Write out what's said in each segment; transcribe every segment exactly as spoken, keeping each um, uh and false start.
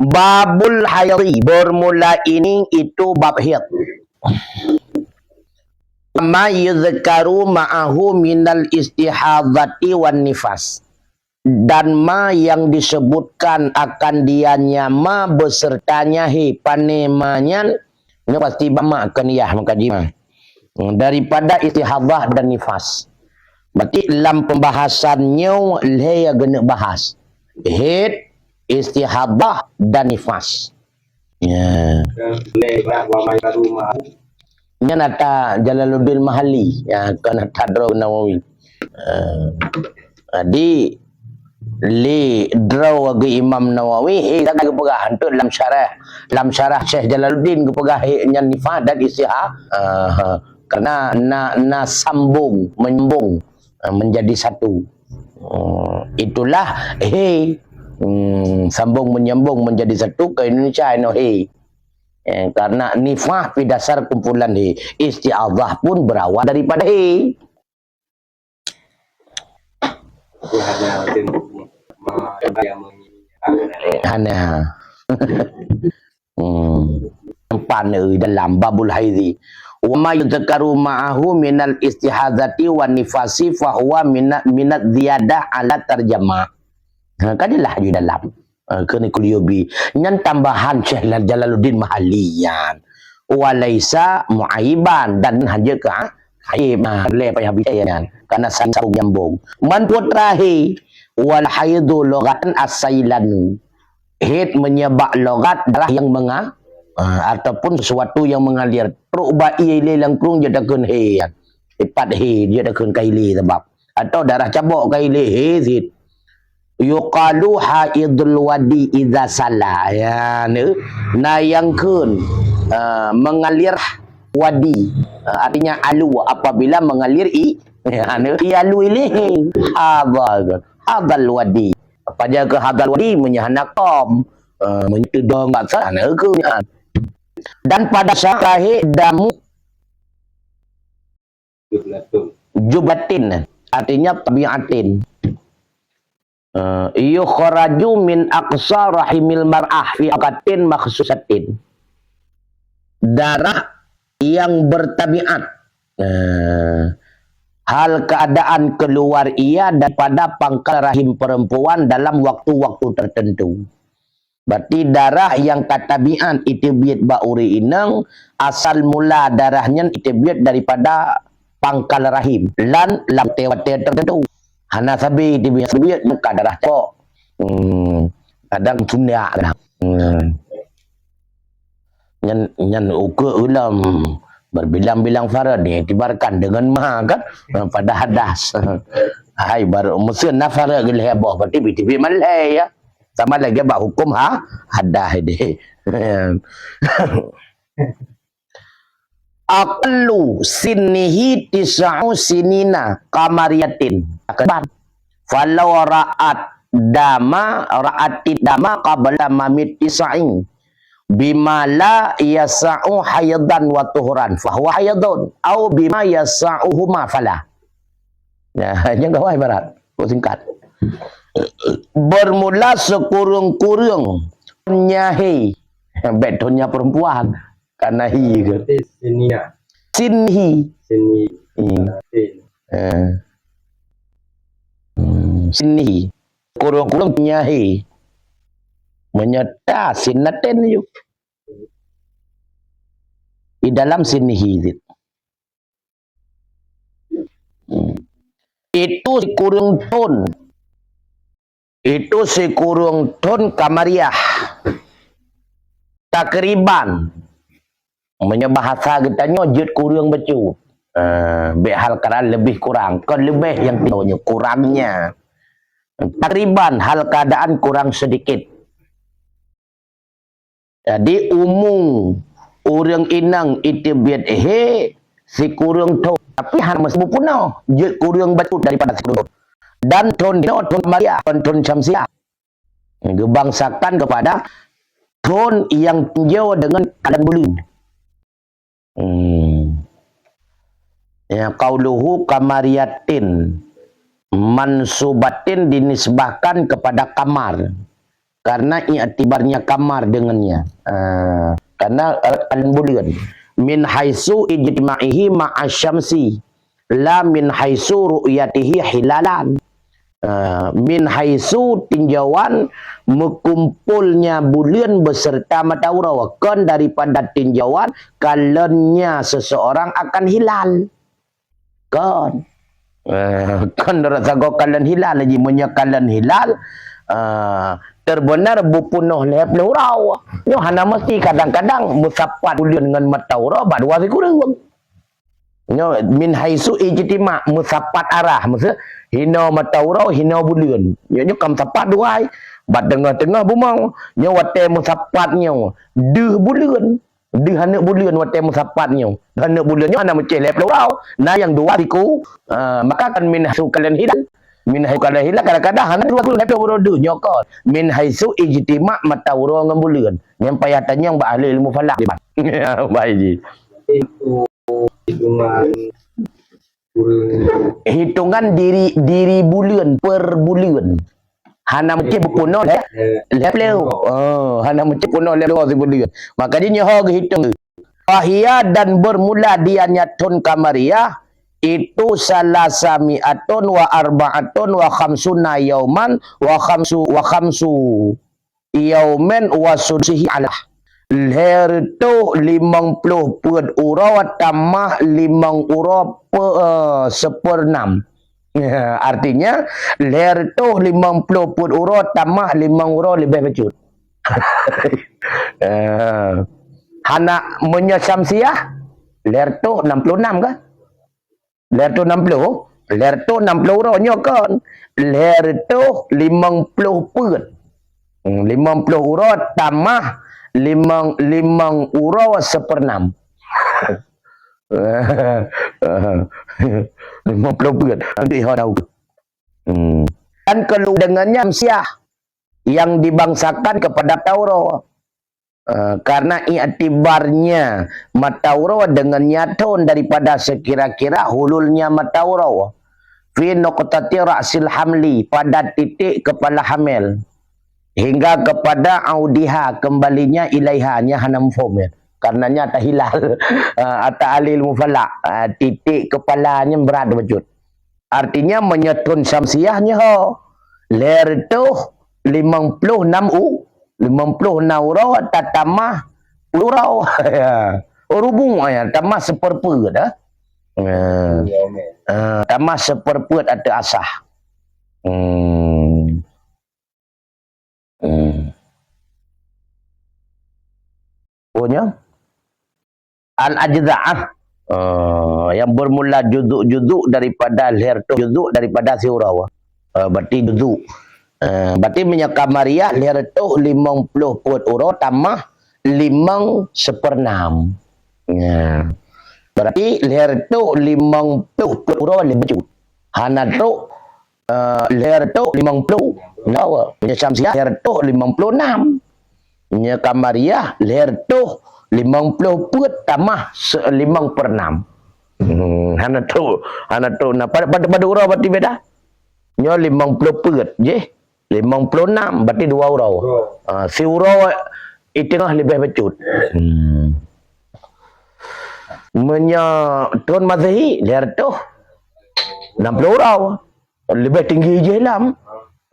Babul haidhi, bermula ini itu bab haid. Ma yuzkaru ma'ahu minal istihadati wan nifas. Dan ma yang disebutkan akan dianya ma besertanya hi, pane ma nyan, nyoe pasti bak ma keu niyah maka jima. Daripada istihadah dan nifas. Berarti lam pembahasan nyoe lhée ya geuneuk bahas. Haid, istihadah dan nifas. Ya. Nyan ata Jalaluddin Mahali, ya, kan ata droe Nawawi. Eh, jadi, li droe geu Imam Nawawi, he, tak geupeugah untuk lam syarah, lam syarah Syekh Jalaluddin geupeugah he nyan nifas dan istiha. Ah, karena na, na sambung, menyambung, ah, menjadi satu. Oh, itulah he, hmm, sambung menyambung menjadi satu ke Indonesia inoe he. Eh, karena nifas pi dasar kumpulan he. Isti'adhah pun berawal daripada he. Hana. Hmm. Empat ni dalam babul haidhi. Wa ma yuzkaru ma'ahu minal istihadati wan nifasi fahuwa mina-, minat ziyadah ala tarjama. Ha, kan jelas di dalam. Ha, keuneuk kuliyubi. Nyan tambahan Syekh Jalaluddin Mahali nyan. Wa laisa muaiban dan hana ka aib. Nah, lé payah bicara nyan. Karena saling sambung nyambung. Man putra he. Wal haidu lughatan as-sailanu. Haid menyebab logat darah yang menga-, ha, ataupun sesuatu yang mengalir. Trok ba ie ilé langkrueng jeuet takheun he. Ipat he jeuet takheun ka ilé sabab. Atau darah cabok ka ilé he cit. Yuqalu haidul wadi idza sala. Ya, ni. Na yang kheun, ha, mengalir wadi. Ha, artinya alu apabila mengalir i, ya, ni. I alu ilé he. Hadha. Hadal wadi. Paja ke hadal wadi meunyo hana kom. Eh, meunyo teudong bak sana ke nyan. Dan pada saat lahir damu jublatin, artinya tabiatin. Eh, yukhraju min aqsa rahimil mar'ah fi awqatin makhsusatin. Darah yang bertabiat. Eh, hal keadaan keluar ia daripada pangkal rahim perempuan dalam waktu-waktu tertentu. Berarti darah yang ka tabiat iteubiet bak ureuëng inong, asal mula darah nyan iteubiet daripada pangkal rahim lan lam watée-watée tertentu. Hana sabe iteubiet, iteubiet meuka darah cok. Hmm, kadang cundak kadang. Hmm. Nyan, nyan ukeue ulom berbilang-bilang farad diiktibarkan dengan ma kan, pada hadas. Hai baru meuseu na farad geulhée boh, berarti tibi-tibi malhée ya. Sama lagée bak hukum ha, hadas deh. Aqallu sinnihi tis'u sinina qamariyatin. Falau ra'at dama, ra'atid dama qabla mamit tis'in. Bima la yasa'u haidan wa tuhran, fahuwa haidun. Au bima yasa'uhuma fala. Nah, nyang gawai barat. Kok singkat. Bermula sekurung-kurung nyahi. Bek donya perempuan. Karena hi ke. Berarti sinia. Sinhi. Sini. Hmm. Berarti. Eh. Hmm. Sinhi. Kurung-kurung nyahi. Menyerta sinaten yuk. Di dalam sinhi. Hmm. Itu sikureueng thon. Itu sikureueng thon kamariah. Takriban. Meunyoe bahasa geutanyoe jeuet kureueng bacut. Eh, bek hal keadaan lebih kurang. Kon leubeh nyang tinyoe nyoe, kurangnya. Takriban hal keadaan kurang sedikit. Jadi, umu ureuëng inong iteubiet he sikureueng thon, tapi hana meusibu peunoh, jeuet kureueng bacut daripada sikureueng thon. Dan thon nyoe thon kamariah, thon, thon syamsiah. Geubangsakan kepada thon nyang tinjau dengan keadaan buleuen. Hmm. Ya, qauluhu qamariyatin mansubatin dinisbahkan kepada kamar. Karena iktibarnya kamar dengannya. Ah, karena, eh, kalon buleuen. Min haitsu ijtima'ihi ma'a syamsi, la min haitsu ru'yatihi hilalan. Ah, min haitsu tinjauan meukumpolnya buleuen beserta mata uroe, kon daripada tinjauan kalonnya seseorang akan hilal. Kon. Eh, kon rasa go kalon hilal lagi. Meunyoe kalon hilal, eh, terbeunar beupunoh lhèe plôh uroe. Nyoe hana meusti, kadang-kadang meusapat buleuen ngon mata uroe bak dua sikureueng. Nyoe min haitsu ijtima, meusapat arah, maksud hino mata uroe, hino buleuen. Nyoe, nyoe ka meusapat dua ai. Bak teungoh-teungoh bumoe. Nyoe watèe meusapat nyoe, deuh buleuen. Deuh aneuk buleuen watèe meusapat nyoe. Aneuk buleuen nyoe hana meucéh lhèe plôh uroe. Na nyang dua siku, ah, maka kan min haitsu kalon hilal. Min haitsu kalon hilal kadang-kadang hana dua siku lhèe plôh uroe deuh nyoe kon. Min haitsu ijtima mata uroe ngon buleuen. Nyang payah tanyong bak ahli ilmu falak. Baik ji. Itu hitungan Hitungan diri, diri buleuen, per buleuen. Hana meucéh beupunoh lhèe, lhèe plôh. Oh, hana meucéh punoh lhèe plôh sibuleuen. Maka jih nyoe ho geuhitong. Fahiya, dan bermula dianya thon kamariah, itu salasami'atun wa arba'atun wa khamsuna yauman wa khamsu, wa khamsu yaumen wa sudusihi alah. Lhèe reutôh limong plôh peuet uroe tamah limong uroe pe-, eh, seperenam. Artinya, lhèe reutôh limong plôh peuet uroe tamah limong uroe leubeh bacut. Eh, hana meunyoe syamsiah, lhèe reutôh nam plôh nam kan? Lhèe reutôh nam plôh, lhèe reutôh nam plôh uroe nyoe kon. Lhèe reutôh limong plôh peuet. Hmm, limong plôh uroe tamah limong, limong uroe seperenam. Limong plôh peuet. Nanti ho tahu. Hmm. Dan keluar dengannya syamsiah yang dibangsakan kepada Taurat. Eh, karena iktibarnya mata uroe dengan nyaton daripada sekira-kira hululnya mata uroe. Fi nuqtati ra'sil hamli, pada titik kepala hamil. Hingga kepada audiha, kembalinya ilaiha, nya hana mafhum ya. Karena nya ata hilal, eh, ata ahli ilmu falak, eh, titik kepalanya berat bacut. Artinya, meunyoe thon syamsiah nyoe ho, lhèe reutôh limong plôh nam u-, limong plôh nam uroe tatamah uroe. Rubu' ya, tamah seperpeuet, ah. Ah. Ah, tamah seperpeuet ateueh asah. Hmm. Hmm. Oh, nya? Al-ajza'ah. Eh, yang bermula juzuk-juzuk daripada lhèe reutôh juzuk daripada siuroe. Eh, berarti juzuk. Eh, berarti meunyoe kamariah lhèe reutôh limong plôh peuet uroe tamah limong seperenam. Ya. Berarti lhèe reutôh limong plôh peuet uroe leubeh bacut. Hana trôk eh, lhèe reutôh limong plôh. Nyoe, meunyoe syamsiah lhèe reutôh limong plôh nam. Meunyoe kamariah lhèe reutôh limong plôh peuet tamah se-, limong perenam. Hmm, hana trôk, hana trôk. Nah, pada, pada, pada uroe berarti beda. Nyoe limong plôh peuet, jih. Limong plôh nam, berarti dua uroe. Ah, siuroe i teungoh leubeh bacut. Hmm. Meunyoe thon Masehi, lhèe reutôh nam plôh uroe. Leubeh tinggi jih lam.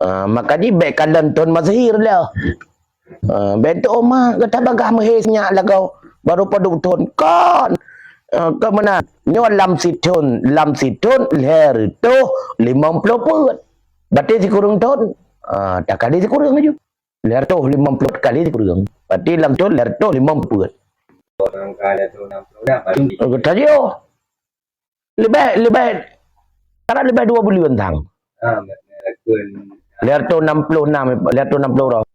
Ah, maka jih bèk kalon thon Masehi lé. Ah, bèk tu, "Oh, mak, gata bagah meuhé sinyak lagoe, baru padub thon." Kon. Ah, kon meunan. Nyoe lam sithon, lam sithon lhèe reutôh limong plôh peuet. Berarti sikureueng thon. Ah, takali sikureueng laju. Lhèe reutôh limong plôh kali sikureueng. Berarti lam thon lhèe reutôh limong peuet. Orang kaya tu enam puluh dah, baru di- Oh, tajak. Leubeh, leubeh, karena leubeh dua buleuen sang. Ha, betul. Lhèe reutôh nam plôh nam, lhèe reutôh nam plôh uroe.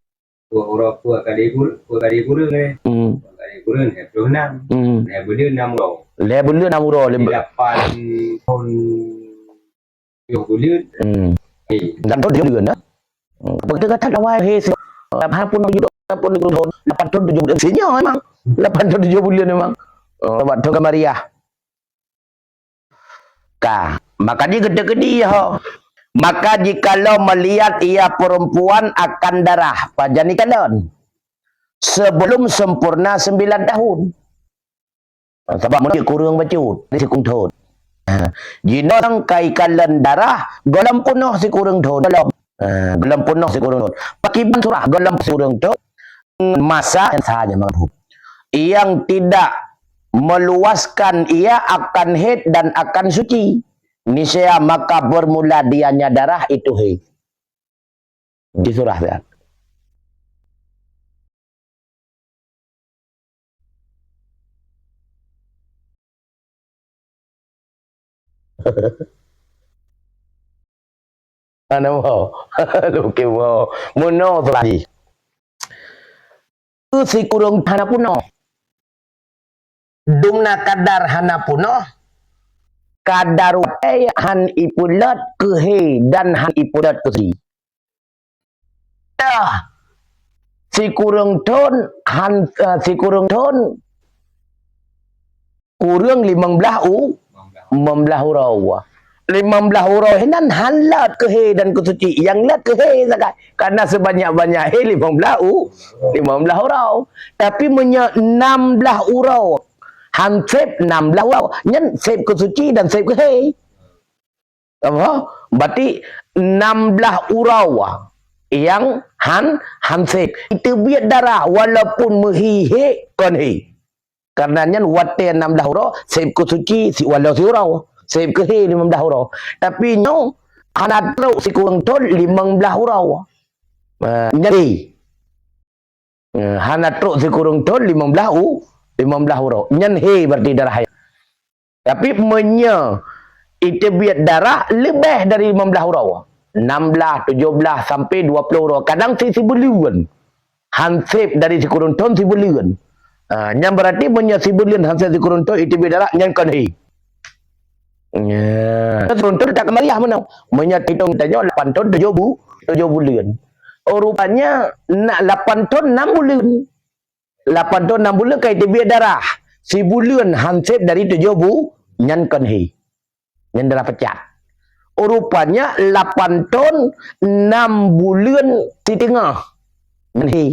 Dua uroe peuet kali kur-, peuet kali kureueng, eh. Hmm. Peuet kali kureueng, lhèe plôh nam. Hmm. Lhèe buleuen nam uroe. Lhèe buleuen nam uroe, leubeh. Lapan thon tujoh buleuen. Hmm. Eh. Lapan thon tujoh buleuen, dah. Hmm. Apa kita kata awai, hei, si-, lapan pun tujoh, lapan pun tujoh, lapan thon tujoh buleuen. Sinyoe memang. Lapan thon tujoh buleuen memang. Oh, waktu kamariah. Ka, maka jih geuteuk keudeh ho. Maka jikalau melihat ia perempuan akan darah, pajan ikalon? Sebelum sempurna sembilan tahun. Sabab meunyoe kureueng bacut, sikureueng thon. Ha. Jinoe nyang ka ikalon darah, gohlom peunoh sikureueng thon. Gohlom. Ha, gohlom peunoh sikureueng thon. Pakiban surah, gohlom sikureueng thon. Masa yang sah nyan meuhadap. Yang tidak meluaskan ia akan haid dan akan suci. Niscaya maka bermula dianya darah itu haid. Di surah tu. Hana mo. Lukée mo. Meunoe surah jih. Sikureueng hana peunoh. Dumna kadar hana peunoh, kadar watée han ipeulot keuhé dan han ipeulot keusuci. Tah, sikureueng thon han, eh, sikureueng thon kureueng limong blaih u, limong blaih uroe. Limong blaih uroe hinan han lot keuhé dan keusuci, nyang lot keuhé sagai. Karena sebanyak-banyak hé limong blaih u, limong blaih uroe. Tapi meunyoe nam blaih uroe, han sép nam blaih uroe, nyan sép keusuci dan sép keuhé. Apa? Berarti nam blaih uroe nyang han, han sép. Iteubiet darah walaupun meuhi hé kon hé. Karena nyan watée nam blaih uroe, sép keusuci si walau siuroe, sép keuhé limong blaih uroe. Tapi nyoe hana trok sikureueng thon limong blaih uroe. Eh, nyan hé. Eh, hana trok sikureueng thon limong blaih u, limong blaih uroe. Nyan hé berarti darah. Tapi meunyoe iteubiet darah leubeh dari limong blaih uroe, nam blaih, tujoh blaih sampai dua ploh uroe, kadang si sibuleuen. Han sép dari sikureueng thon sibuleuen. Ha, nyan berarti meunyoe sibuleuen han sép sikureueng thon iteubiet darah nyan kon hé. Nya, sikureueng thon tak kemariah meunoe. Meunyoe titong tanyoe lapan thon tujoh bu-, tujoh buleuen. Oh, rupanya nak lapan thon nam buleuen. Lapan thon nam buleuen ka iteubiet darah. Sibuleuen han sép dari tujoh bu-, nyan kon hé. Nyan darah peucat. Oh, rupanya lapan thon nam buleuen siteungoh. Nyan hé.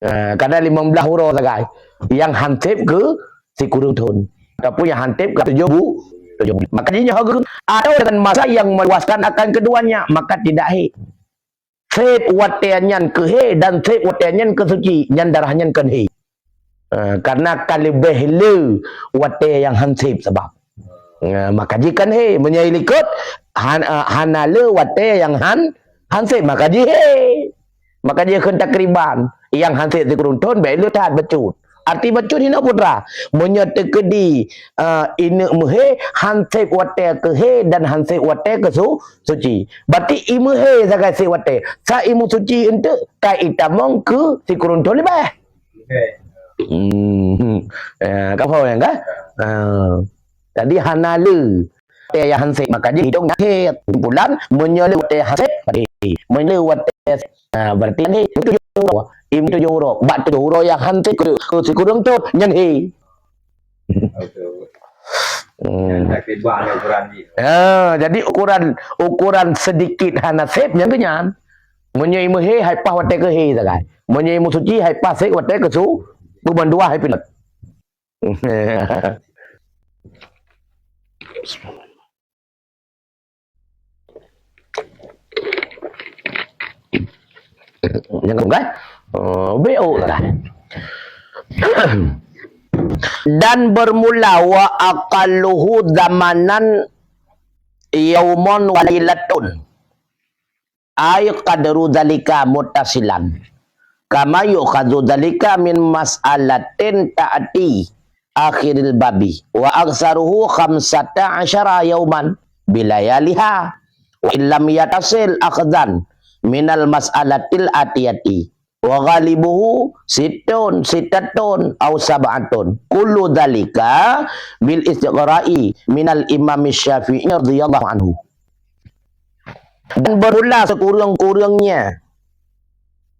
Ah, kadang limong blaih uroe sagai. Nyang han sép keu sikureueng thon. Ataupun nyang han sép keu tujoh bu-, tujoh buleuen. Maka jih nyoe hana geukeun. Atau dengan masa yang meluaskan akan keduanya, maka tidak haid. Sép watée nyan keuhé dan sép watée nyan keusuci, nyan darah nyan kon hé. Eh, karena ka leubeh le watée nyang han sép sabab. Eh, maka jih kon hé, meunyoe likot, han-, eh, hana le watée nyang han, han sép, maka jih hé. Maka jih kheun takriban, nyang han sép sikureueng thon, bék le that bacut. Arti bacut hinoe putra. Meunyoe teukeudi, eh, ineuk meuhé, han sép watée keuhé dan han sép watée keusu-, suci. Berarti imeuhé sagai sép watée. Sa imeusuci eunteuk ka itamong keu sikureueng thon leubeh. Hmm. Eh, ka phôn nyang ka? Ah. Jadi hana le. Watée nyang han sép, maka jih hitong nyan hé. Kesimpulan, meunyoe le watée han sép, berarti. Meunyoe le watée, ah, berarti nyan hé. Tujoh uroe. Im tujoh uroe. Bak tujoh uroe nyang han sép keu, keu sikureueng thon, nyan hé. Betul. Hmm. Nyan dah keubah ukuran jih. Ah, jadi ukuran, ukuran sedikit hana sép nyan tu nyan. Meunyoe imeuhé hai paih watée keuhé sagai. Meunyoe imeusuci hai paih sép watée keusu, buban dua hai pilot. Jangan kan? Oh, B O lah. Dan bermula wa aqalluhu zamanan yaumun wa lailatun. Ai qadru dzalika muttasilan. Kama yu'khadzu dzalika min mas'alatin ta'ti akhiril babi. Wa aktsaruhu khamsata asyara yauman bilayaliha. Wa illam yattasil akhdzan minal mas'alatil atiyati. Wa ghalibuhu sittun, sittatun, au sab'atun. Kullu dzalika bil istiqra'i minal Imam Syafi'i radhiyallahu anhu. Dan bermula sekurang-kurangnya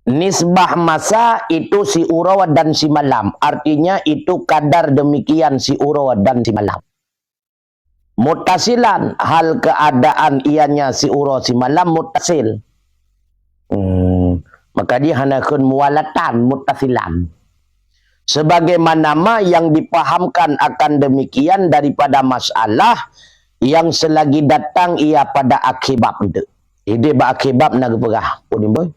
nisbah masa itu siuroe dan simalam. Artinya itu kadar demikian siuroe dan simalam. Muttasilan, hal keadaan ianya siuroe simalam muttasil. Hmm, maka jih hana kheun muwalatan, muttasilan. Sebagaimana ma yang dipahamkan akan demikian daripada masalah yang selagi datang ia pada akhir bab tu. Jadi bak akhir bab na geupeugah, Pun Imboi.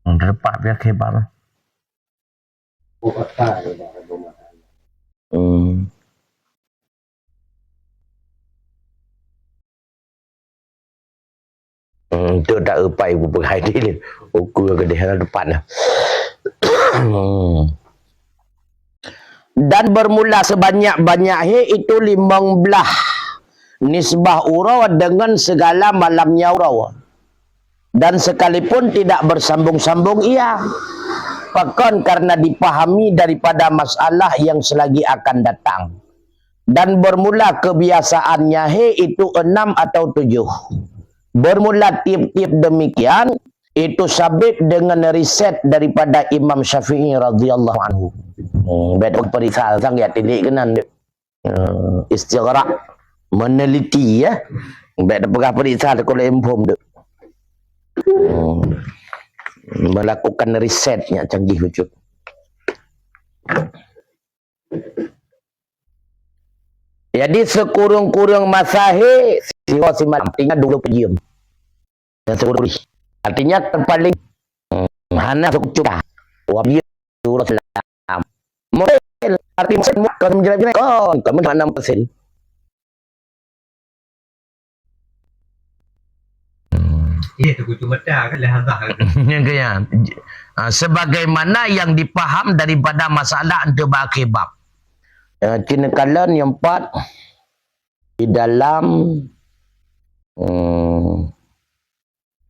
Hmm, teulepak pih akhé bab. Hmm. Hmm, tu tak upai bubuhai dia. Ukur ke dia depan lah. Hmm. Dan bermula sebanyak-banyak he itu limong blah nisbah uroe dengan segala malamnya uroe. Dan sekalipun tidak bersambung-sambung ia, pakon karena dipahami daripada masalah yang selagi akan datang. Dan bermula kebiasaannya he itu enam atau tujuh. Bermula tiep-tiep demikian, itu sabit dengan riset daripada Imam Syafi'i radhiyallahu anhu. Hmm, bet periksa sang ya tilik kenan. Eh, istighraq, meneliti, ya. Bèk tapeugah peuriksa teuka lé infom tu. Hmm. Melakukan riset nyang canggih bacut. Jadi, sikureueng-kureueng masa he, siuroe simalam, artinya dua puluh empat jam. Dan seluruh diri. Artinya, terpaling, hmm, hana seukucut dah. Wabiyah Rasulullah. Mungkin arti mungkin kon menjelaskan kon, kon mana mungkin. Hmm. Iya, tu kutu mata kan, dah habah kan. Yang kaya, ah, sebagaimana yang dipaham daripada masalah untuk bak akhir bab. Ya, cina kalan yang empat di dalam, hmm,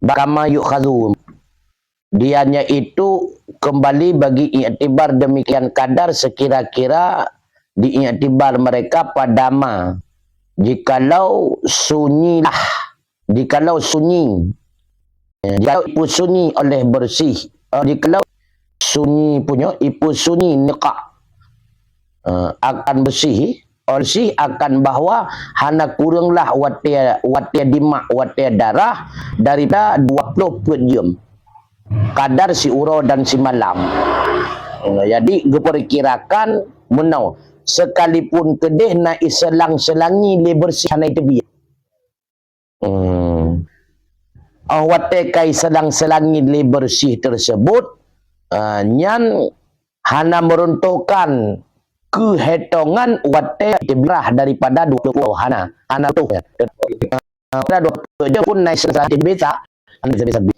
bak kama yu'khadhu. Dia yaitu kembali bagi iktibar demikian kadar sekira-kira diiktibar mereka pada ma. Jikalau sunyilah, jikalau sunyi, ya, jikalau ipesunyi oleh bersih, eh, jikalau sunyi punya, ipesunyi niqab, eh, akan bersih, bersih akan bahwa hana kureueng lah watèe, watèe dimak, watèe darah daripada dua puluh peuet jeuem. Kadar siuroe dan simalam. Jadi, geupeurkirakan meunoe, sekalipun keudeh na iselang-selangi lé bersih hana iteubiet. Hmm. Óh watèe ka iselang-selangi lé bersih tersebut, ah, nyan hana meuruntukkan keuhitongan watèe teubiet daripada dua puluh, hana, hana tuh. Ah, pada dua puluh jeuem pun na iselang-selangi teubiet, hana sabe-sabe.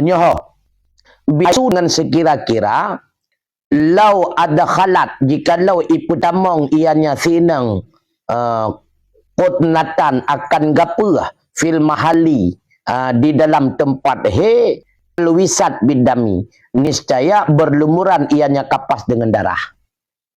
Nyoe ho. Bisu ngon sekira-kira, lau adkhalat, jikalau ipeutamong ianya sineng, eh, qutnatan akan gapeuh fil mahalli, eh, di dalam tempat he, wisat bidami, niscaya berlumuran ianya kapas dengan darah.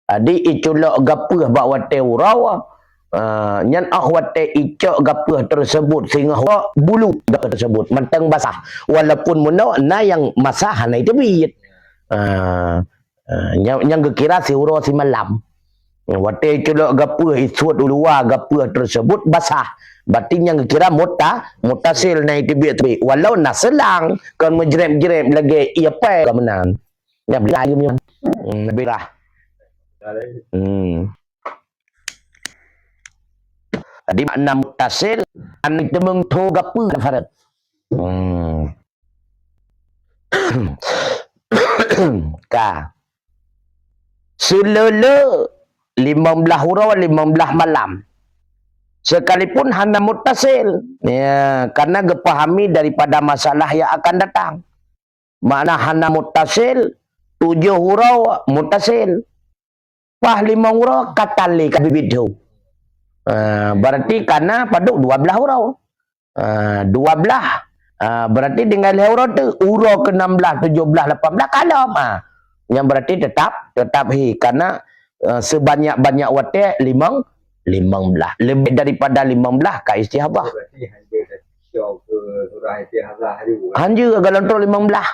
Jadi, iculok gapeuh bak watèe uroe, eh, nyan óh watèe icok gapeuh tersebut singoh bulu gapeuh tersebut mantong basah. Walaupun meunoe na nyang masa hana iteubiet. Eh, Ah, nyang, nyang geukira siuroe simalam. Watèe culok gapeuh isuet u luwa gapeuh tersebut basah. Berarti nyang geukira muta-, muttasil na iteubiet teubiet. Walau na selang, kon meujreb-jreb lagèe ie pèng ka meunan. Nyang bela ayam nyan. Hmm, lebih lah. Hmm. Jadi makna muttasil, an teumeng tho gapeuh farat. Hmm. Ka. Seulele limong blaih uroe, limong blaih malam. Sekalipun hana muttasil, ya, karena geupahami daripada masalah yang akan datang. Makna hana muttasil, tujoh uroe muttasil. Paih limong uroe ka tali ka bibit hu. Ah, berarti kana padub dua blah uroe. Ah, dua blah. Ah, berarti tinggai lhèe uroe tu, uroe ke enam blah, tujoh blah, lapan blah, kalom. Ah, yang berarti tetap, tetap hi. Karena, ah, sebanyak-banyak watèe limong, limong blah. Lebih daripada limong blah ka istihadhah. Berarti hanya dah show ke surah istihadhah tu. Hanya golom trôk limong blah.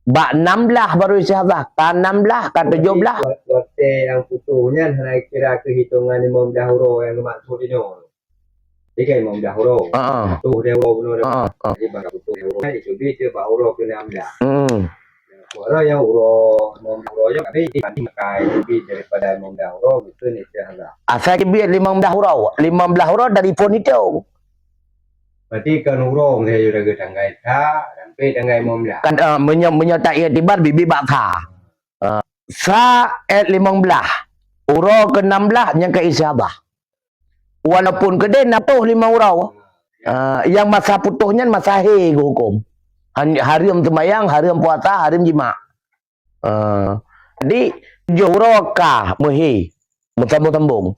Bak enam blah baru istihadhah. Ka enam blah, ka tujoh blah. Berarti wat-, watèe nyang putôh nyan hana kira keuhitungan limong blah uroe nyang dimaksud inoe. Jadi kan limong blah uroe. Ah, ah. Putôh lhèe uroe bunoe. Ah, ah. Jadi bak putôh lhèe uroe, jadi dia bak uroe ke enam blah. Hmm. Uroe nyang uroe, limong blah uroe nyang habis dibanding makai lebih daripada limong blah uroe, beutôi ni istihadhah. Asai keubiet limong blah uroe. Limong blah uroe dari phôn itu. Berarti kan uroe ngon saya jaga tanggai sa, sampai tanggai limong blah. Kan, ah, meunyoe, meunyoe tak iktibar bibi bak sa. Ah, sa et limong blah. Uroe ke enam blah nyang ka istihadhah. Walaupun keudeh na putôh limong uroe. Ah, yang masa putôh nyan masa hé geuhuköm. Han-, hareuem seumayang, hareuem puasa, hareuem jimak. Ah, jadi, tujoh uroe ka meuhé, meusambung-sambung.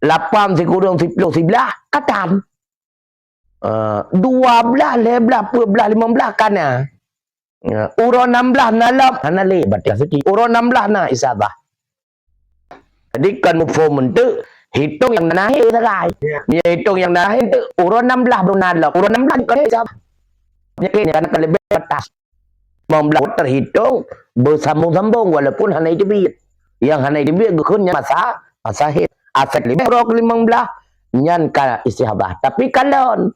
Lapan sikureueng siplôh siblah, ka tan. Ah, dua blah, lhèe blah, peuet blah, limong blah, kana. Ya, uroe enam blah na lom, hana lé, batal suci. Uroe enam blah na istihadhah. Jadi, kan muphom eunteuk, hitong nyang na hé sagai. Ya. Meunyoe hitong nyang na hé eunteuk, uroe enam blah baru na lom. Uroe enam blah kon hé sagai. Nyan keuh nyan ka leubeh batas. Limong blah terhitong beusambung-sambung walaupun hana iteubiet. Nyang hana iteubiet geukheun nyan masa, masa haid. Asai leubeh uroe keu limong blah, nyan ka istihadhah. Tapi kalon,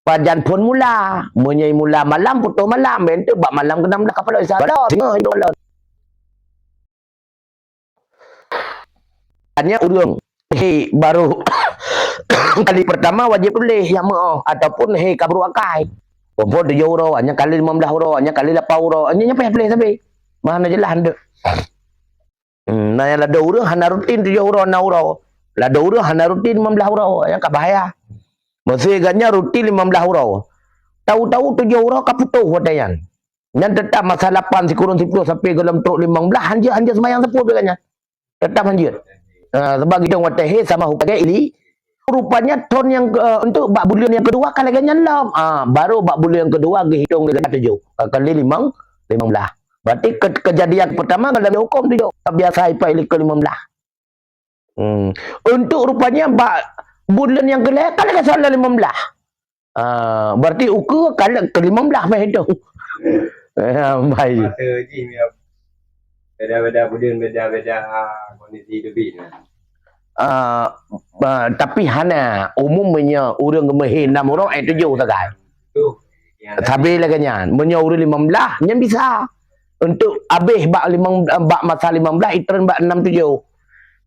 pajan phôn mula. Meunyoe mula malam, putôh malam. Bèk eunteuk bak malam keu enam blah ka palot istihadhah. Singoh itu kalon. Hanya ureueng hé baru kali pertama wajéb tuléh nyang meu'oh ataupun hé ka brôk akai. Poh-poh tujoh uroe, hanya kali limong blah uroe, hanya kali lapan uroe, hanya nyan payah tuléh sabe. Mah hana jeulaih eunteuk. Hmm, na nyang ladôm ureueng hana rutin tujoh uroe, enam uroe. Ladôm ureueng hana rutin limong blah uroe, nyang ka bahaya. Meusé geuh nyan rutin limong blah uroe. Tahu-tahu tujoh uroe ka putôh watèe nyan. Nyan teutap masa lapan sikureueng siplôh sampai golom trôk limong blah, hanjeuet, hanjeuet seumayang sapeue pih geuh nyan. Teutap hanjeuet. Ah, sabab geuhitong watèe hé sama huköm lagèe ili. Rupanya thôn nyang ke-, eunteuk bak buleuen nyang keudua ka lagèe nyan lom. Ah, baru bak buleuen nyang keudua geuhitong lagèe tujoh. Ka kali limong, limong blah. Berarti ke-, kejadian pertama ka lagèe huköm tujoh. Ka biasa ipat ilée keu limong blah. Hmm. Eunteuk rupanya bak buleuen nyang keulhèe ka lagèe salah limong blah. Ah, berarti ukeue ka lhèe keu limong blah meh tu. Ah, baik. Masa jih, ya. Beda-beda buleuen, beda-beda kondisi teubiet. Ah, ah, tapi hana, umum meunyoe ureueng geumeuhé enam uroe, eh, tujoh sagai. Tu. Sabe lagèe nyan. Meunyoe ureueng limong blah, nyan bisa. Eunteuk abéh bak limong, bak masa limong blah, itreun bak enam tujoh.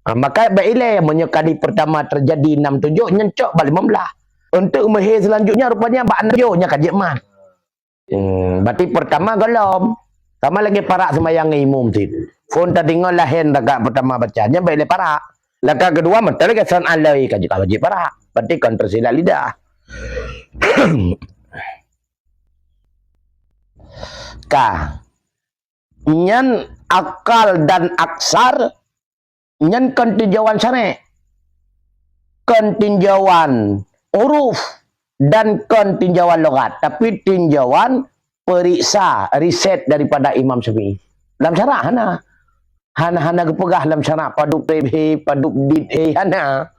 Ha, maka bak ilée, meunyoe kali pertama terjadi enam tujoh, nyan cok bak limong blah. Eunteuk meuhé seulanjutnya rupanya bak enam tujoh, nyan ka jeuet mat. Hmm, berarti pertama golom. Sama lagèe parak seumayang ngon imum cit. Phôn tadeungoe laén rakaat pertama baca, nyan bak ilée parak. Rakaat keudua mantong lagèe salat alai ka jeuet wajéb parak. Berarti kon teusilap lidah. Ka. Nyan akal dan aksar, nyan kon tinjauan syarek. Kon tinjauan uruf dan kon tinjauan logat, tapi tinjauan periksa, riset daripada Imam Syafi'i. Lam syarak hana. Hana, hana geupeugah lam syarak padub reb he, padub dit he, hana.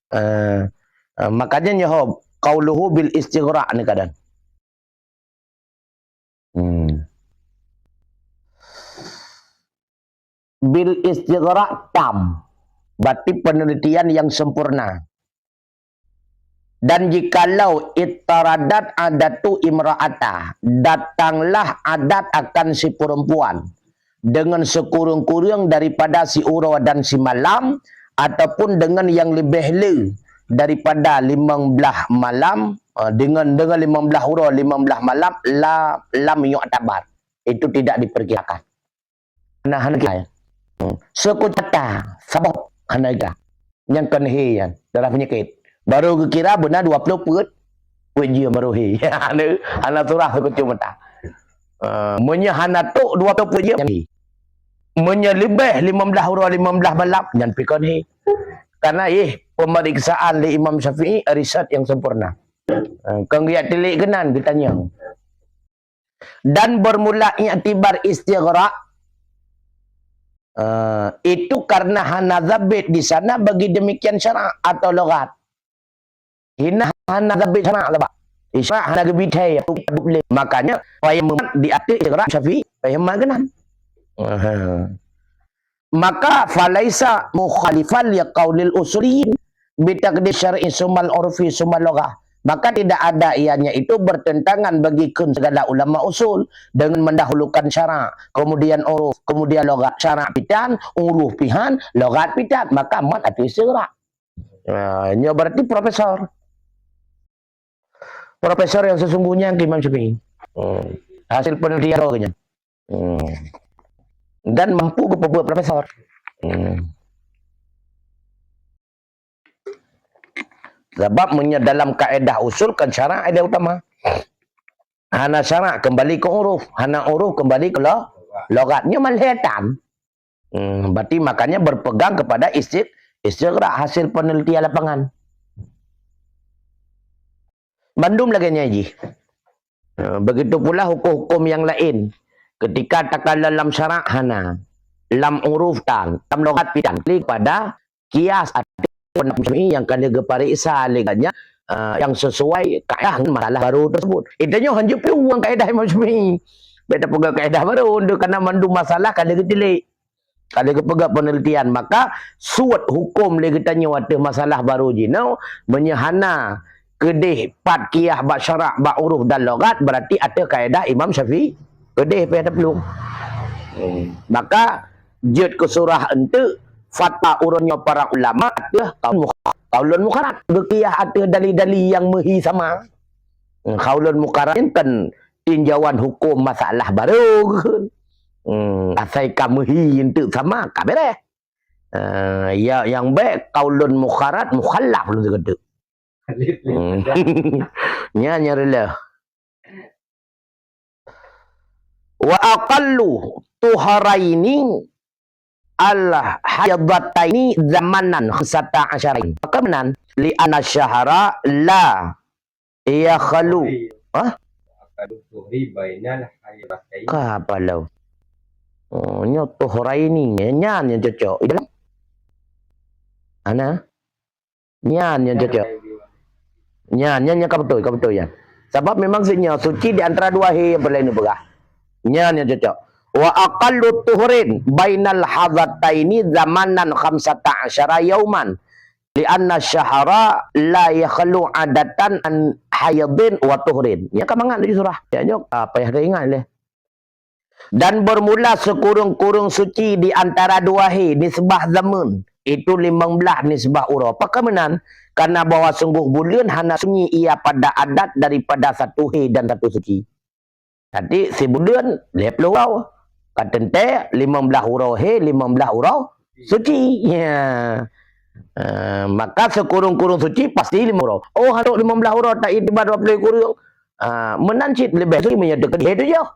Ah, ah, makanya nyoe qauluhu bil istighraq ni kadang. Hmm. Bil istighraq tam. Berarti penelitian yang sempurna. Dan jikalau ittaradat adatu imra'ata, datanglah adat akan si perempuan dengan sekurang-kurang daripada si uroe dan si malam, ataupun dengan yang lebih le daripada limong blah malam, eh, dengan, dengan limong blah uroe, limong blah malam, la, lam yu'tabar. Itu tidak diperkirakan. Nah, hana kira. Hmm. Seukucata, saboh, hana kira. Nyang kon he nyan, darah penyakit. Baru geukira beuna dua ploh peuet, peuet jeuem baru he. Hana, hana surah seukucuk mata. Ah, meunyoe hana trok dua ploh peuet jeuem, nyan he. Meunyoe leubeh limong blaih uroe, limong blaih malam, nyan pih kon he. Karena, eh, pemeriksaan lé Imam Syafi'i riset nyang sempurna. Ah, kon geujak tilik keunan geutanyong. Dan bermula iktibar istighraq, eh, itu karena hana zabit di sana bagi demikian syarak atau logat. Hina hana zabit syarak sabab syarak hana geubithai. Makanya, payah memat di ateueh istighraq Syafi'i, payah memat keunan. Aha. Maka falaisa mukhalifan li qaulil usuliyin bi taqdim syar'i sumal urfi sumal lughah. Maka tidak ada ianya itu bertentangan bagi kheun segala ulama usul dengan mendahulukan syarak, kemudian uruf, kemudian logat. Syarak pitan, uruf pihan, logat pitan, maka mat ateueh istighraq. Ha, nyoe berarti profesor. Profesor yang sesungguhnya Imam Syafi'i. Hmm. Hasil penelitian roh nyan. Hmm. Dan mampu geupeubuet profesor. Hmm. Sabab meunyoe dalam kaedah usul kan syarak kaedah utama. Hana syarak kembali ke uruf, hana uruf kembali ke lo-, logat. Nyoe malheutan. Hmm, berarti makanya berpegang kepada istig-, istighraq hasil penelitian lapangan. Bandum lagèe nyan jih. Ha, begitu pula hukum-hukum yang lain. Ketika takalon lam syarak hana, lam uruf tan, lam logat pitan, klik pada kias atau pendapat Syafi'i yang ka lheueh geupareksa lé gobnyan, ah, yang sesuai kaedah ngon masalah baru tersebut. Itu nyoe hanjeuet peuluang kaedah Imam Syafi'i. Bèk tapeugah kaedah baru, untuk karena mandum masalah ka lheueh geutilik. Ka lheueh geupeugah penelitian, maka suet hukum lé geutanyoe ateueh masalah baru jinoe, meunyoe hana keudeh pat kias bak syarak, bak uruf dan logat, berarti ateueh kaedah Imam Syafi'i keudeh payah taplueng. Hmm. Maka jeuet keu surah eunteuk fatwa uroe nyoe para ulama ateueh kaul mukh-, kaulun mukharrat. Geukias ateueh dali-dali nyang meuhi sama. Hmm, kaulun mukharrat nyan kan tinjauan hukum masalah baru. Hmm, asai ka meuhi eunteuk sama, ka beres. Ah, ya, nyang bèk kaulun mukharrat, mukhallaf lôn teukeudeuek. Hmm. Nyan nyang reulah. Wa aqallu tuhraini al haidataini zamanan khamsata asyara. Pakon meunan? Li anna syahra la yakhlu. Hah? Aqallu tuhri bainal haidataini. Ka apa lom? Oh, nyoe tuhraini. Nyan nyang cocok. Di dalam. Ana? Nyan nyang cocok. Nyan, nyan, nyan ka beutôi, ka beutôi nyan. Sabab memang si nyoe suci di antara dua he nyang peureulèe neupeugah. Nyan nyang cocok. Wa aqallu tuhrin bainal haidataini zamanan khamsata asyara yauman. Li anna syahra la yakhlu adatan an haidin wa tuhrin. Nyan ka mangat di surah. Nyan nyoe, ah, payah teuingat lé. Dan bermula sekureueng-kureueng suci di antara dua he nisbah zaman, itu limong blaih nisbah uroe. Pakon meunan? Karena bahwa sungguh buleuen hana sunyi ia pada adat daripada satu he dan satu suci. Jadi, sibuleuen lhèe ploh uroe. Ka teuntèe limong blaih uroe he, limong blaih uroe suci. Ya. Ah, maka sekureueng-kureueng suci pasti limong uroe. Oh, hana limong blaih uroe, tak iktibar dua ploh kureueng. Ah, meunan cit leubeh suci meunyoe teukeudeh tujoh.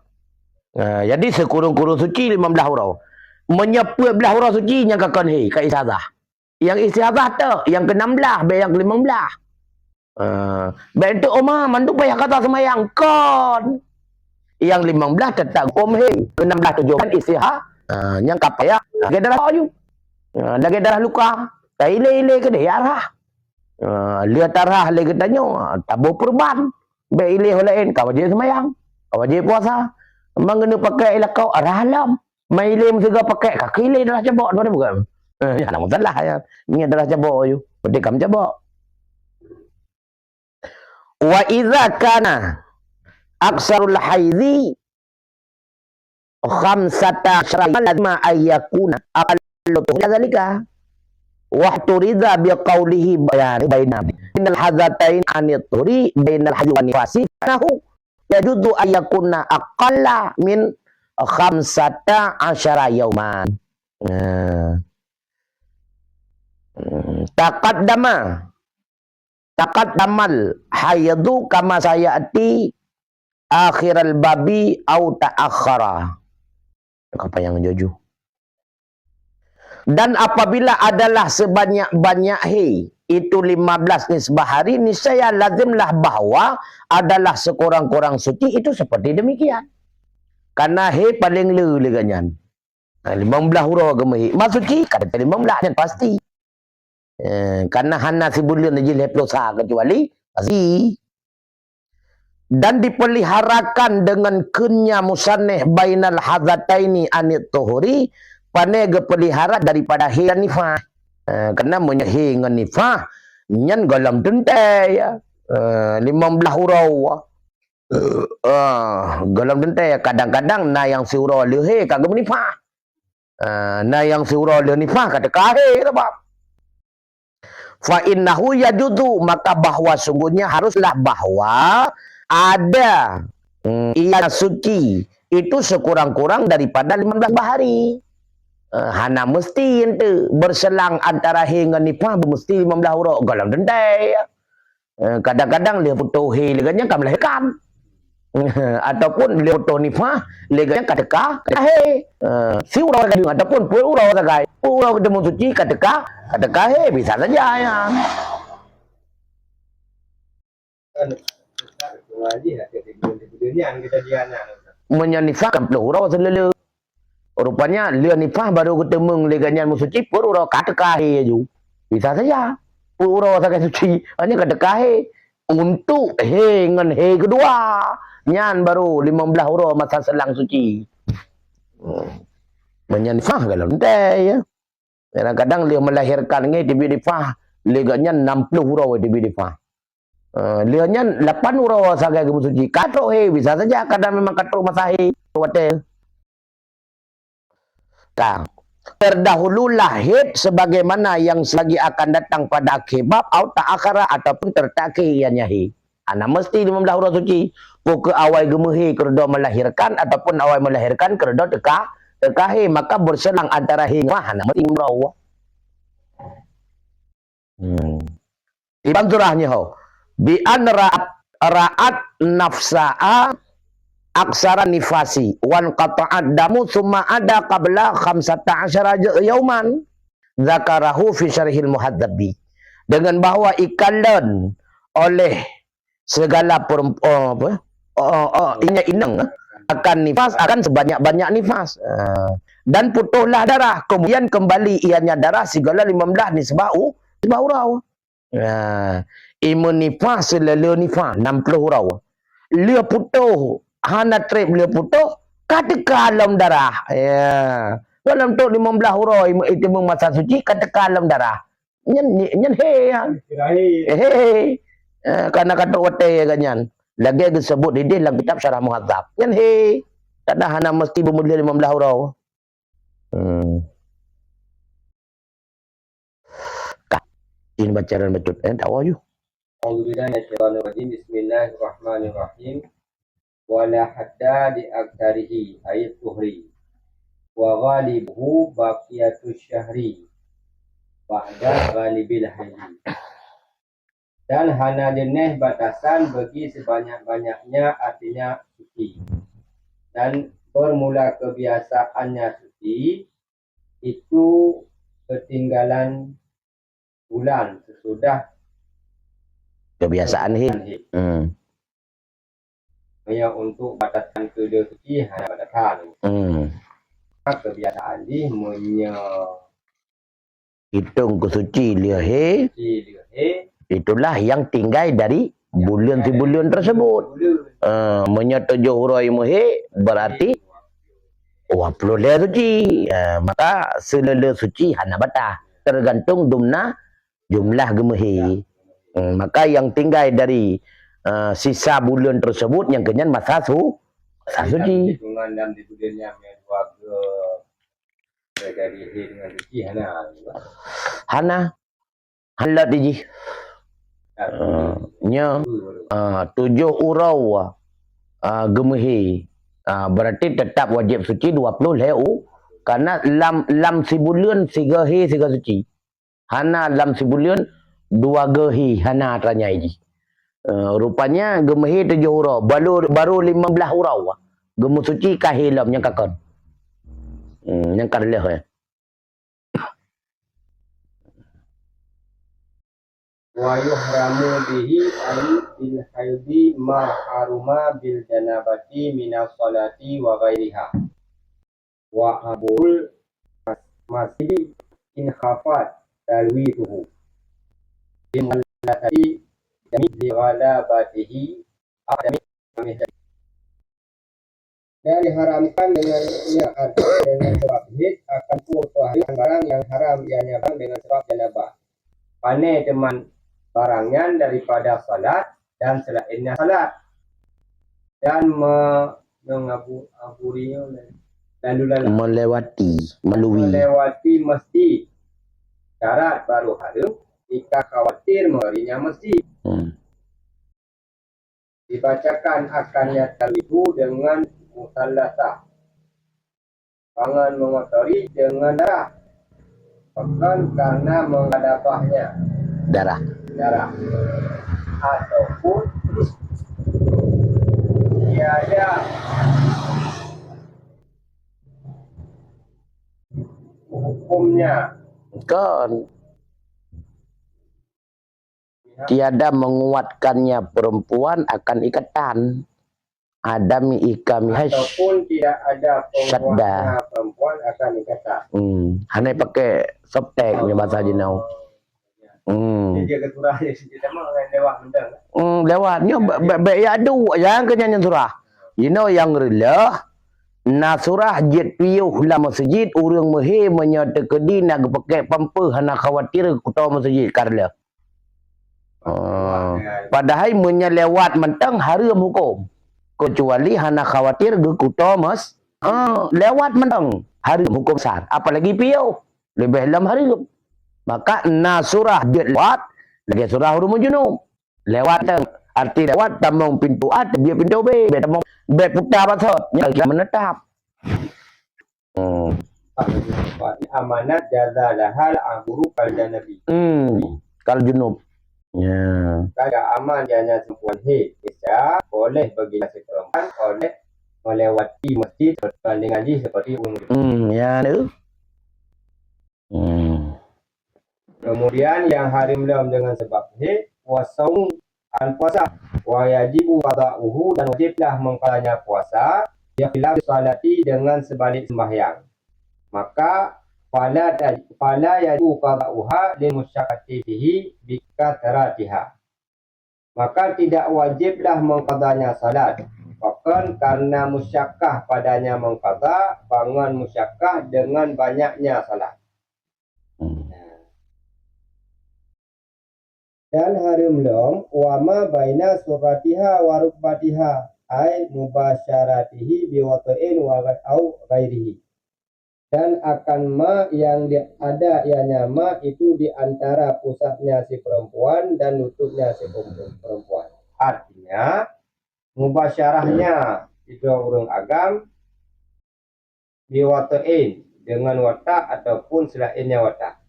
Ah, jadi sekureueng-kureueng suci limong blaih uroe. Meunyoe peuet blaih uroe suci nyang ka kon he, ka istihazah. Nyang istihazah tok, nyang keu nam blaih, bèk nyang keu limong blaih. Ah, bèk enteuk, "Oh ma, mandum payah gata seumayang." Kon. Nyang limong blaih teutap huköm he, keu nam blaih tujoh kan istiha-, ah, nyang ka payah lagèe darah aju. Ah, lagèe darah luka, tailé-ilé keudeh arah. Ah, lheueh tarah lé geutanyoe, ah, taboh peureban. Bèk ilé ho laén, ka wajéb seumayang, ka wajéb puasa. Meunyoe pakèk ilakau, arah lom. Mai ilé meusigoe pakèk, ka keu ilé darah cabok, tu ada bukan? Eh, ya, nama salah ya. Ingat darah cabok aju. Berarti kamu cabok. Wa idza kana aksarul haidhi khamsata asyara lazima an yakuna aqallu tuhri dzalika. Wa ihturidza bi qaulihi bayan baina innal haidatain anit tuhri bainal haidhi wan nifasi nahu yajuzu an yakuna aqalla min khamsata asyara yauman. Nah. Hmm, taqaddama Taqaddamal haidu kama sayati akhiral babi au ta'akhkhara. Ka panyang jaju. Dan apabila adalah sebanyak-banyak he, itu lima belas nisbah hari, niscaya lazimlah bahwa adalah sekurang-kurang suci itu seperti demikian. Karena he paling le lé geuh nyan. Ha, limong blaih uroe geumeuhe. Ma suci, ka teuka limong blaih nyan pasti. Eh, karena hana sibuleuen jih lhèe ploh sa kecuali pasti. Dan dipeliharakan dengan keunnya musannif bainal hadzataini anit tuhuri, pane geupelihara daripada he dan nifas. Eh, karena meunyoe he ngon nifas, nyan gohlom teuntèe, ya. Eh, limong blaih uroe. Eh, gohlom teuntèe, kadang-kadang na nyang siuroe lheuh he ka geumeunifas. Ah, na nyang siuroe lheuh nifas ka teuka he, sabab. Fa innahu yajuzu, maka bahwa sungguhnya haruslah bahwa ada, hmm, ia suci itu sekurang-kurang daripada lima belas bahari. Ah, hana mesti ente berselang antara he ngon nifas mesti lima belas uroe, gohlom teuntèe. Eh, kadang-kadang lheuh putôh he lé geuh nyan ka melahirkan. Ataupun lheuh putôh nifas lé geuh nyan ka teuka, ka teuka he. Eh, siuroe sagai ataupun peuet uroe sagai. Peuet uroe geuteumeung suci ka teuka, ka teuka he, bisa saja nyan. Meunyoe nifas kan ploh uroe seuleuleue. Rupanya lheuh nifas baru geuteumeung lé geuh nyan meusuci, peuet uroe ka teuka he laju. Bisa saja. Peuet uroe sagai suci, hanya ka teuka he. Untuk he ngon he keudua, nyan baru limong blaih uroe masa selang suci. Hmm. Meunyoe nifas gohlom teuntèe, ya. Kadang-kadang lheuh melahirkan ngieng teubiet nifas, lé geuh nyan nam ploh uroe teubiet nifas. Eh, lheuh nyan lapan uroe sagai geumeusuci. Ka trok he, bisa saja kadang memang ka trok masa he, watèe. Ka. Terdahululah haid sebagaimana yang selagi akan datang pada akhir bab, au ta'akhara, ataupun tertakhir ianya he. Hana mesti limong blaih uroe suci. Peu keu awai geumeuhe keureudo melahirkan ataupun awai melahirkan keureudo teuka, teuka he, maka berselang antara he ngon nifas hana mesti limong blaih uroe. Hmm. Iban surah nyoe ho. Bi an ra'at, ra'at nafsaha aksara nifasi, wan qata'ad damu, summa ada qabla khamsata asyara yauman. Dzakarahu fi syarhil muhadzabi. Dengan bahwa ikalon oleh segala peremp-, oh, apa? Oh, oh, inya inong akan nifas, akan sebanyak-banyak nifas. Ah. Dan putôhlah darah, kemudian kembali ianya darah sigala limong blaih nisbah u-, nisbah uroe. Ah. Imeunifas seuleuleue nifas, nam ploh uroe. Lheuh putôh, hana trép lheuh putôh, ka teuka lom darah. Ya. Gohlom trok limong blaih uroe ime-, iteumeung masa suci, ka teuka lom darah. Nyan, nyan he, ya. He. Eh, karena ka trok watèe geuh nyan. Lagèe geuseubut dideh lam kitab Syarah Muhadzab. Nyan he. Kadang hana mesti beumeulieh limong blaih uroe. Hmm. Ka. Ini baca dan bacut. Eh, tak awal ju. A'udzubillahi minasyaitonirrajim. Bismillahirrahmanirrahim. Wa la hadda li aktsarihi, ay tuhri. Wa ghalibuhu baqiyatus syahri ba'da ghalibil haidi. Dan hana jeunèh batasan bagi sebanyak-banyaknya, artinya suci. Dan bermula kebiasaannya suci, itu ketinggalan bulan sesudah kebiasaan haid. Haid. Hmm. Meunyoe untuk batasan keu lheuh suci hana batasan. Hmm. Kebiasaan jih meunyoe itong keu suci lheuh he, suci lheuh he, itulah yang tinggai dari buleuen sibuleuen tersebut. Buleuen. Eh, meunyoe tujoh uroe meuhe, berarti dua puluh lhèe suci. Eh, maka seuleuleue suci hana bataih, tergantung dumna jumlah geumeuhe. Hmm, maka yang tinggai dari, eh, sisa buleuen tersebut nyang keunyan masa su-, masa suci. Hitungan dalam di buleuen nyan, nyan dua belas, jadi he dengan suci hana. Hana. Hana lé jih. Eh, nya, eh, tujoh uroe, eh, geumeuhe. Eh, berarti tetap wajib suci dua puluh lhèe u-, karena lam, lam sibuleuen siga he siga suci. Hana lam sibuleuen dua geuh hi hana tanyai jih. Eh, rupanya geumeuhi tujoh uroe, baru, baru lima belas uroe. Geumeusuci ka hi lom nyang ka kon. Hmm, nyang ka reuloh, eh. Wa yuhramu bihi, ay bil haidhi, ma haruma bil janabati minas salati wa ghairiha. Wa aburul mas-, masjidi in khafat talwithuhu. Bi mukhalathati dami li ghalabatihi, aw dami. Dan diharamkan dengan, ya, dengan sebab haid akan tubuh atau barang yang haram ianya barang dengan sebab janabah. Pane teuma barang nyan daripada salat dan selainnya salat. Dan me-, mengabu-, aburinya lalu lalang. Melewati, melalui. Melewati masjid. Syarat baru haram jika khawatir mengotorinya masjid. Hmm. Dibacakan akan nyata itu dengan musallatsah. Pangan mengotori dengan darah. Bukan karena menggalabahnya. Darah. Darah. Ataupun tiada hukumnya. Kan. Tiada menguatkannya perempuan akan ikatan. Adam ikami hash. Ataupun tidak ada penguatnya perempuan akan ikatan. Hmm. Hana pakai softtek ni bahasa Jinau. Hmm. Jadi dia keturah dia sendiri sama dengan lewat benda. Hmm, lewat. Nyo bek, bek, bek ya adu, jangan kena nyang surah. You know yang rela, na surah jet piuh lam masjid, urang meuhe meunyoe teukeudi na geupakek pampeue hana khawatir kuto masjid karela. Oh. Padahai meunyoe lewat mantong haram hukum. Kecuali hana khawatir geukuto mas-, ah, lewat mantong haram hukum sar. Apalagi piôh, leubeh lom haram. Maka na surah jeuet lewat, lagèe surah ureueng junub. Lewat mantong. Arti lewat tamong pintoe A, teubiet pintoe B, bèk tamong, bèk puta basot. Nyan menetap. Hmm. Amanat jaza lahal aburu kal janabi. Hmm. Kal junub. Ya. Kada aman jana perempuan haid. Bisa boleh bagi si perempuan oleh melewati masjid berbandingan jih seperti ureueng. Hmm, ya tu. Hmm. Kemudian yang haram lom dengan sebab haid, wasaumu, dan puasa, wa yajibu qada'uhu, dan wajiblah mengqadanya puasa, bi khilafi salati, dengan sebalik sembahyang. Maka, fala taj-, fala yajibu qada'uha lil musyaqqati fihi bi kathratiha. Maka tidak wajiblah mengqadanya salat, bahkan karena musyaqqah padanya mengqada, bangon musyaqqah dengan banyaknya salat. Hmm. Dan haram lom, wa ma baina surratiha wa rukbatiha, ai mubasyaratihi bi wat'in wa gha-, au ghairihi. Dan akan ma yang di-, ada ianya ma itu di antara pusatnya si perempuan dan lututnya si perempu-, perempuan. Artinya, mubasyarahnya itu ureueng agam, bi wat'in, dengan watak ataupun selainnya watak.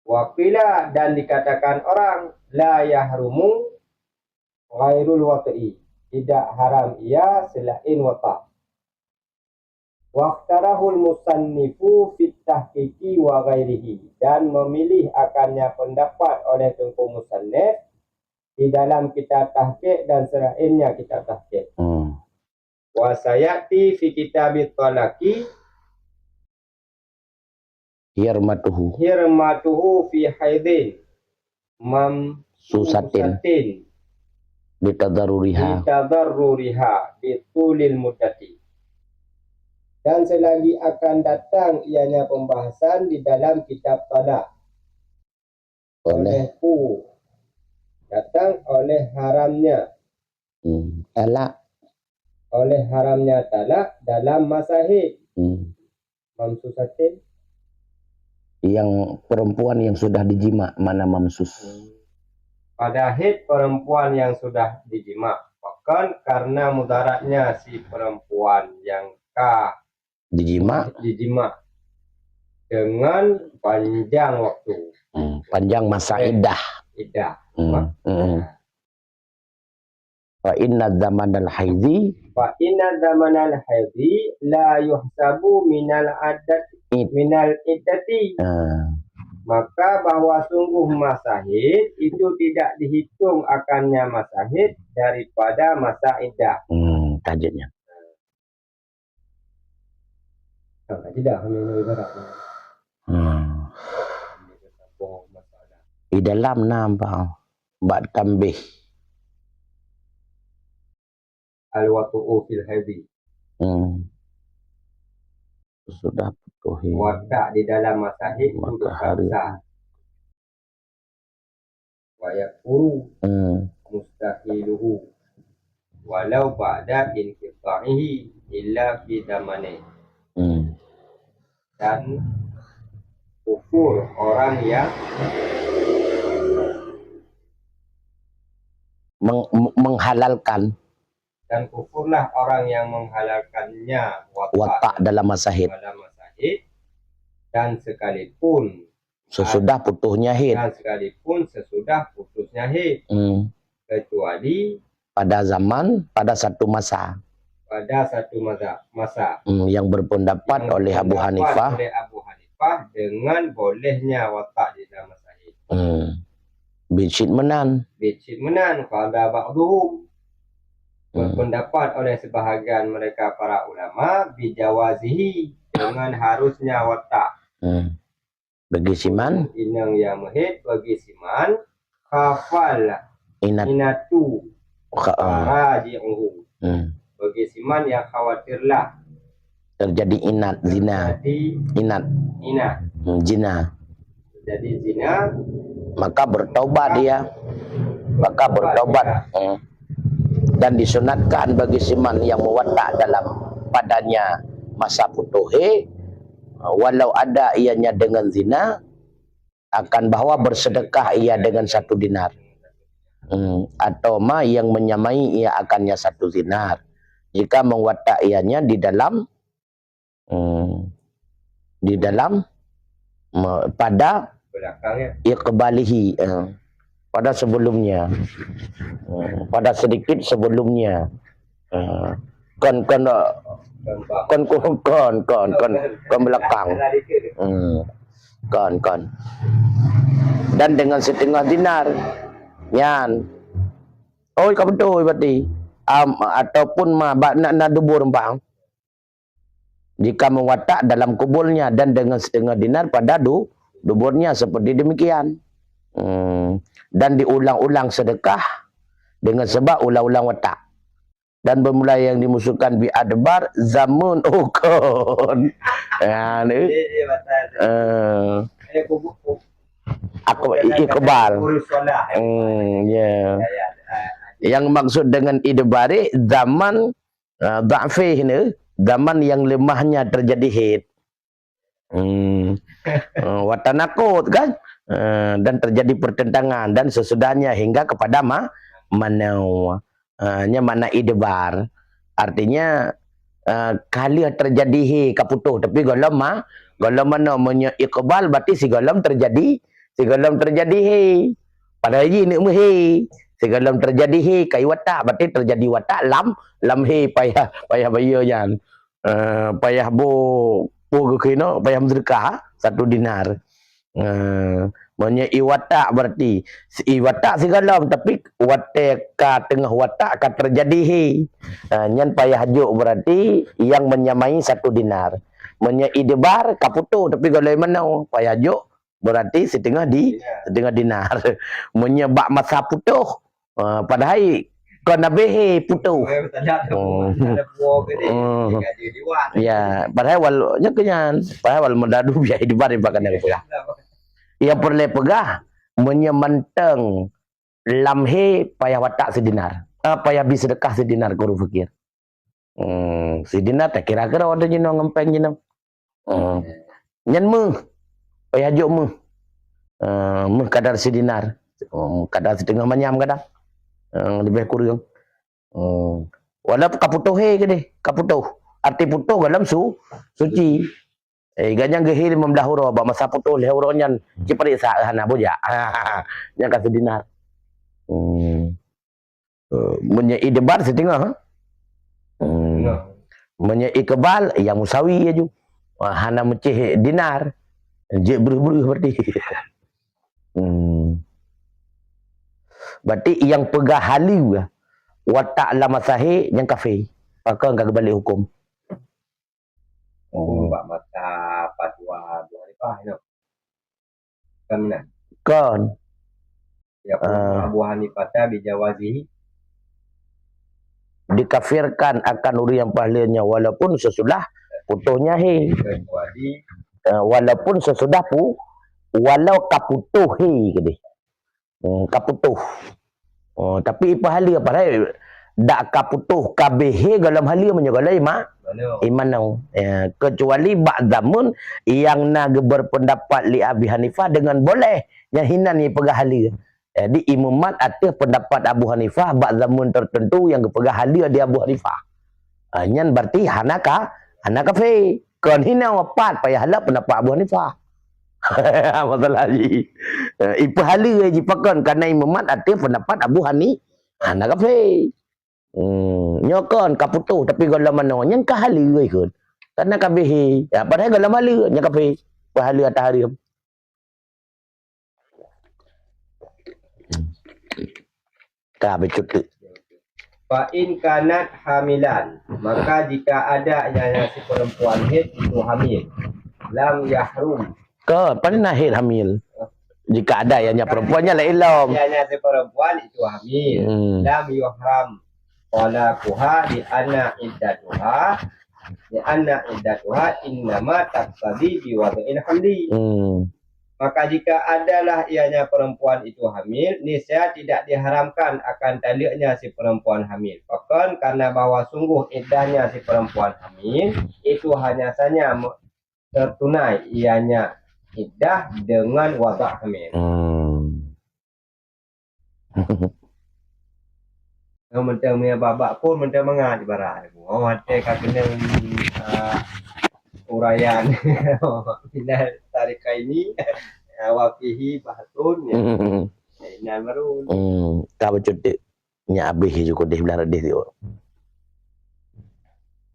Wa qila, dan dikatakan orang, la yahrumu ghairul wat'i, tidak haram ia selain watak. Wa ikhtarahul musannifu fit tahqiqi wa ghairihi, dan memilih akannya pendapat oleh Teungku Musannif di dalam kitab tahqiq dan selainnya kitab tahqiq. Hmm. Wa sayati fi kitabit talaqi hirmatuhu. Hirmatuhu fi haidin mamsusatin. Susatin. Litadarruriha. Litadarruriha bitulil muddati. Dan selagi akan datang ianya pembahasan di dalam kitab talak. Oleh. Oleh pu. Datang oleh haramnya. Hmm. Talak. Oleh haramnya talak dalam masa haid. Hmm. Mamsusatin. Yang perempuan yang sudah dijima, mana mamsus? Hmm. Pada haid perempuan yang sudah dijima, bahkan karena mudaratnya si perempuan yang ka Dijima. Dijima dengan panjang waktu. Hmm. Panjang masa Eh. iddah. Iddah. Hmm. Apa? Hmm. Nah. Fa inna zamanal haidhi. Fa inna zamanal haidhi la yuhsabu minal adad, Id. minal iddati. Ah. Maka bahwa sungguh masa haid itu tidak dihitung akannya masa haid daripada masa iddah. Hmm, tajuknya. Nah, tidak hanya ibarat. Hmm. Di dalam nampak bak tambih. Al-wat'u fil haidhi. Hmm. Sudah putuh. Watak di dalam masa haid itu Matahari. dosa besar. Wa yakfuru Hmm. mustahiluhu walau ba'da inqita'ihi illa fi zamani. Hmm. Dan kufur orang yang Meng-, menghalalkan. Dan kufurlah orang yang menghalalkannya watak Watak dalam masa haid. dalam masa haid. Dan sekalipun Sesudah putuhnya haid. Dan sekalipun sesudah putusnya haid. Hmm. Kecuali Pada zaman, pada satu masa. Pada satu masa, masa. Hmm, yang berpendapat Yang oleh Abu berpendapat Hanifah. oleh Abu Hanifah dengan bolehnya watak di dalam masa haid. Hmm. Bicit menan. Bicit menan, qala ba'duhum. Hmm. Berpendapat oleh sebahagian mereka para ulama, bijawazihi, dengan harusnya watak. Hmm. Bagi siman? Inong yang meuhét bagi siman, khafal Inat. inatu Kha-, ah. faraji'uhu. Hmm. Bagi siman yang khawatirlah Terjadi inat, zina. terjadi Inat. inat. Hmm, zina. Terjadi zina. Maka bertaubat dia. Maka bertaubat. Hmm. Dan disunatkan bagi siman yang meuwatak dalam padanya masa putuh haid, walau ada ianya dengan zina, akan bahwa bersedekah ia dengan satu dinar. Hmm, atau ma yang menyamai ia akannya satu dinar. Jika meuwatak ianya di dalam, hmm, di dalam, me-, pada Belakang, ya. iqbalihi, eh, pada sebelumnya. Hmm, pada sedikit sebelumnya. Eh, kon, kon, eh, kon, kon, kon, kon, kon, kon belakang. Hmm. Kon, kon. Dan dengan setengah dinar. Nyan. Oh, ka beutôi berarti. Am, ataupun ma, bak na, na dubur bang. Jika meuwatak dalam kuburnya dan dengan setengah dinar pada du-, duburnya seperti demikian. Hmm. Dan diulang-ulang sedekah dengan sebab ulang-ulang watak. Dan bermula yang dimaksudkan bi adbar, zaman, oh, kon. Ya, ni. Dia, dia batal. Eh. Eh, kubu-, kubu-, Aku bukan iqbal. Urus solah, ya. Hmm, ya. Ya, ya. Ah, ah. Yang maksud dengan idbari zaman, ah, dha'fi ni, zaman yang lemahnya terjadi haid. Hmm. Ah, wa tanaqud kan? Ah, dan terjadi pertentangan dan sesudahnya hingga kepada ma-, manau. Ah, nyan makna idbar. Artinya, ah, ka lheueh terjadi haid ka putoh, tapi gohlom ma-, gohlom manau. Meunyoe iqbal berarti sigohlom terjadi, sigohlom terjadi haid. Padahai jih neuk meuhaid. Sigohlom terjadi haid, ka iwatak, berarti terjadi watak lam, lam haid payah, payah bayeue nyan. Eh, payah bu-, bu geukheun, payah meusedekah satu dinar. Eh, meunyoe iwatak berarti, iwatak sigohlom, tapi watée ka teungoh watak ka terjadi haid. Eh, nyan payah jok berarti yang menyamai satu dinar. Meunyoe idbar ka putoh, tapi gohlom manau, payah jok berarti siteungoh di-, Iya. siteungoh dinar. Meunyoe bak masa putoh, ah, padahai kon habéh putoh. Oh, tak ada. Oh. Tak ada buah ke ni? Oh. Dia gaji di luar. Ya, padahai wal-, nyan keu nyan. Padahai wal meudadu biaya idbar ibarat kata peugah. Iya. Nyang peureulée peugah, meunyoe mantong lam haid payah watak sidinar. Ah, payah bi seudeukah sidinar keu ureuëng fakir. Hmm, sidinar takira keudroe jinoe ngon péng jinoe. Hmm. Nyan méuh. Payah jok méuh. Ah, méuh kadar sidinar. Hmm, kadar siteungoh manyam kadang. Hmm, leubeh kureueng. Hmm. Walaupun ka putoh he keudeh, ka putoh. Arti putoh dalam su-, suci. Eh, gobnyan geuhé limong blaih uroe, bak masa putôh lhèe uroe nyan, cipareksa, eh, hana bujak. Nyan ka sidinar. Hmm. Eh, meunyoe ie debar siteungoh, ha? Hmm. Siteungoh. Meunyoe ie kebal, nyang musawi laju. Ah, hana meucéh dinar. Jeuet breuh-breuh berarti. Hmm. Berarti nyang peugah haleue, watak lam masa haid, nyan kafé. Pakon ka geubalek huköm? Oh. Bak masa fatwa Abu Hanifah, you know. Kan meunan? Kon. Ya, ah. Abu Hanifah bijawazihi. Dikafirkan akan ureuëng nyang pahleunya walaupun sesudah putôhnya haid. Kecuali, eh, walaupun sesudah pu-, walau ka putôh haid keudeh. Hmm, ka putôh. Oh, tapi ipeuhaleue apa hai? Dak ka putôh ka béhe gohlom haleue meunyoe gohlom ima-, imanoe. Ya, kecuali bak zamun nyang na geuber pendapat li Abi Hanifah dengan boleh, nyan hinan ipeugah haleue. Jadi imumat ateueh pendapat Abu Hanifah bak zamun tertentu nyang geupeugah haleue di Abu Hanifah. Ah, nyan berarti hana ka, hana kafé. Kon hinoe pat payah lom pendapat Abu Hanifah. Masalah jih. Eh, ipeuhaleue jih pakon, karena imumat ateueh pendapat Abu Hani-, hana kafé. Hmm, nyoe kon ka putôh tapi gohlom manoe, nyan ka haleue ikot. Karena ka béhe. Ya, padahai gohlom haleue, nyan kafé. Peuhaleue atas hareuem. Ka beucut teuk. Fa in kanat hamilan, maka jika ada ianya si perempuan haid itu hamil, lam yahrum. Ka, pane na haid hamil. Jika ada ianya perempuan nyan laén lom. Ianya si perempuan itu hamil. Hmm. Lam yuhram talaquha li anna iddatuha, li anna iddatuha innama taqtadi bi wad'il hamli. Hmm. Maka jika adalah ianya perempuan itu hamil, niscaya tidak diharamkan akan talaknya si perempuan hamil. Pakon, karena bahwa sungguh iddahnya si perempuan hamil itu hanya saja me-, tertunai ianya iddah dengan wada' hamil. Hmm. Mantong meunyo bak-bak phon mantong mangat ibarat. Oh, watèe ka keunong, ah, uraian. Minal tariqaini, ah, wa fihi bahtun, ya. Hmm. Inan baru. Hmm, ka bacut dek. Nyak abéh ju keudeh blah reudeh tu.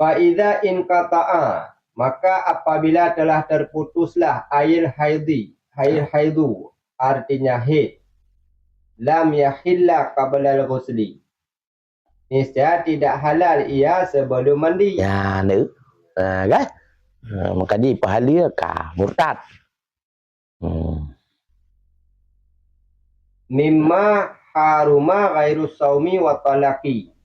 Fa idza inqata'a, maka apabila telah terputuslah air haidhi, air haidu, artinya haid, lam yahilla qablal ghusli. Niscaya tidak halal ia sebelum mandi. Ya, tu. Ha, kan? Ha, maka di pahala ka murtad. Hmm. Mimma haruma ghairu saumi wa talaqi.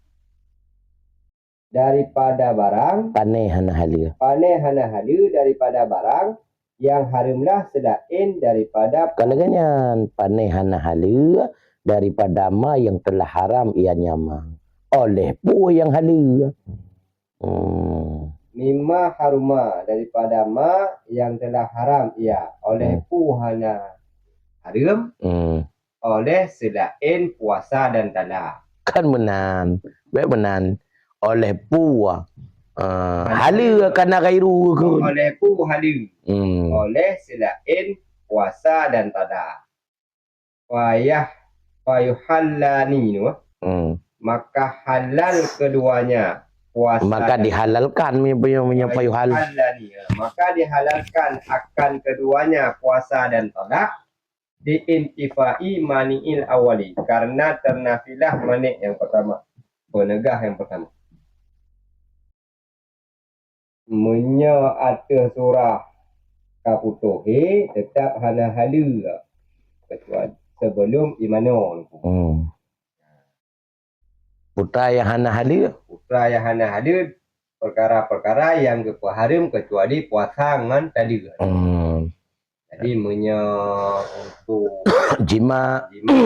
Daripada barang. Pane hana haleue. Pane hana haleue daripada barang yang harumlah selain daripada. Kalau nyan, pane hana haleue daripada ma yang telah haram ianya ma. Oleh peue nyang haleue. Hmm. Mimma haruma, daripada ma yang telah haram ia. Oleh, hmm, peue hana hareuem, hmm, oleh selain puasa dan talak. Kan meunan. Bèk meunan. Oleh peue, ah, haleue kana ghairu keu. Oleh peue haleue. Hmm. Oleh selain puasa dan talak. Fayah-, fayuhallani tu, eh. Hmm. Maka halal keduanya puasa. Maka dan dihalalkan, mi-, mi-, mi-, fayuhal-, fayuhallani, ya. Maka dihalalkan akan keduanya puasa dan talak, diintifai mani'il awali, karena ternafilah mani' yang pertama, peunegah yang pertama. Meunyoe ateueh surah ka putôh hé, teutap hana haleue, kecuali sebelum imanoe. Hmm. Putra nyang hana haleue? Putra nyang hana haleue, peukara-peukara nyang geupeuhareuem kecuali puasa ngon taleue. Hmm. Jadi, meunyoe untuk jima, jima,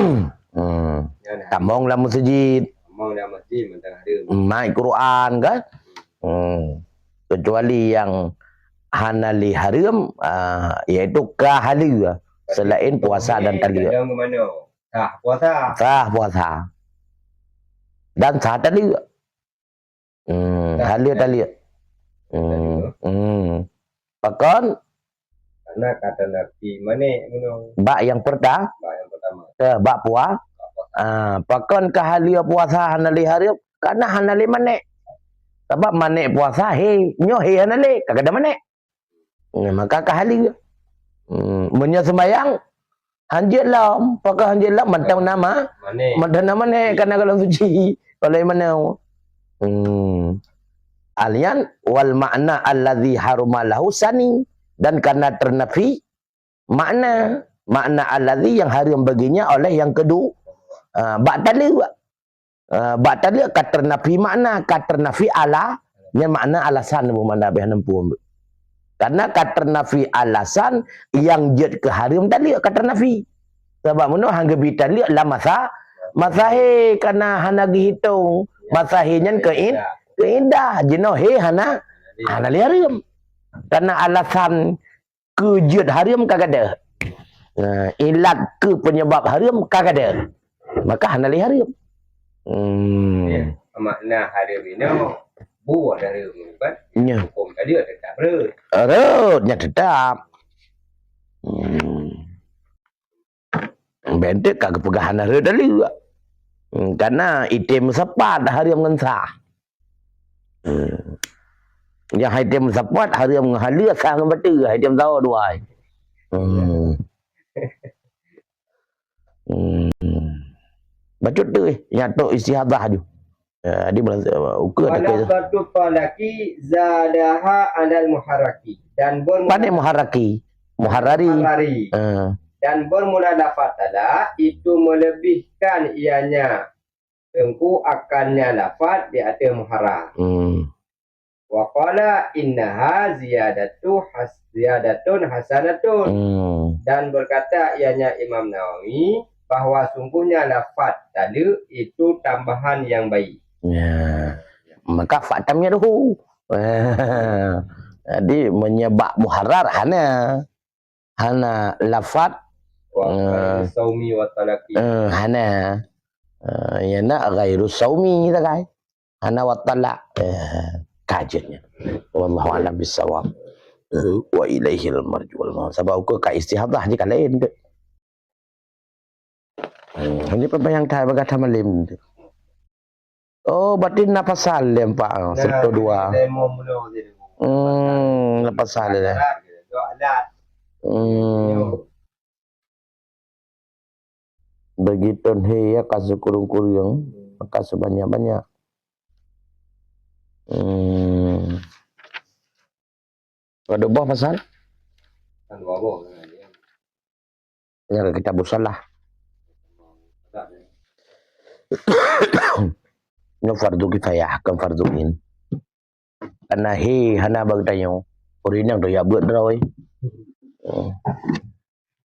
hmm, nyan tamong lam meuseujid. Tamong lam meuseujid, mantong hareuem. Mat Quran, kan? Hmm. Kecuali nyang hana lé hareuem, ah, iaitu ka haleue, selain puasa dan taleue. Kadang kemana? Sah puasa. Sah puasa. Dan sah taleue. Hmm, sah, haleue taleue. Hmm, taleue. Hmm. Pakon? Karena kata Nabi manéh meunoe. Bak nyang perta-, Bak nyang pertama. Eh, bak pua-, Bak puasa. Ah, pakon ka haleue puasa hana lé hareuem? Karena hana lé manéh. Sabab manéh puasa hé, nyoe hé hana lé, ka kada manéh. Nah, maka ka haleue. Hmm, meunyoe sembayang, hanjeuet lom, pakon hanjeuet lom, mantong nama, Manéh. mantong nama neh, karena golom suci. Kalau mana? Hmm. Alian wal makna alladzi haruma lahu sani. Dan karena ternafi makna, makna alladzi yang haram baginya oleh yang kedua. Ah, bak taleuek. Ah, bak taleuek ka ternafi makna, ka ternafi ala, nyan makna alasan bu makna beh nempuh. Karena ka ternafi alasan yang jeuet keu haram taleuek ka ternafi. Sabab meunoe hana geubi taleuek lam masa, masa hé, karena hana geuhitong masa hé nyan keu id-, keu iddah. Jinoe hé hana, hana lé haram. Karena alasan keu jeuet haram ka gadôh. Nah, ilat keu penyebab haram ka gadôh. Maka hana lé haram. Hmm. Ya, makna haram inoe buet haram kan? Ya. Hukum tadi tetap rot. Rot, nya tetap. Hmm. Bentek ka geupeugah hana rot tadi. Hmm, karena item sepat haram ngon sah. Hmm. Nyang hai tem sapat, haram ngon haleue, sah ngon bateue, hai tem sawa dua hai. Hmm. Hmm. Bacut tu, eh, nyang tok istihadah tu. Ya, di bulan, eh, ukur tak kira. Walafdhu talaqi zadaha alal muharraki. Dan bermula Pandai muharraki. Muharrari. Muharrari. Eh. Dan bermula lafaz talak itu melebihkan ianya teungku akannya lafaz di ateueh muharrar. Hmm. Wa qala innaha ziyadatu has-, ziyadatun hasanatun. Hmm. Dan berkata ianya Imam Nawawi bahwa sungguhnya lafaz taleuek itu tambahan yang baik. Ya. Maka fatam ya dohu. Jadi menyebab muharrar hana. Hana lafaz, Wa eh, ghairu saumi wa talaqi. Eh, hana. Eh, ya nak ghairu saumi sagai. Hana wa talak. Eh, kajiannya. Wallahu a'lam bissawab. Eh, wa ilaihil marji wal ma'ab. Sabab ukur ka istihadah je ka lain tu. Hmm, ini pembayang thai bagah tamalim tu. Oh, berarti na pasal lé empat, ah, Nah, satu dua. Kita mau mula tadi. Hmm, na pasal lé. Alat, gitu. Dua alat. Hmm. Yo. Begitu he ya kasu kurung-kurung, maka sebanyak-banyak. Hmm. Ada boh pasal? Kan dua boh, kan, ya. Ya, kita busalah. Nyoe fardu kifayah, kan fardu ain. Karena he hana bagi tanyoe. Ureueng inong tu ya buet droe. Hmm.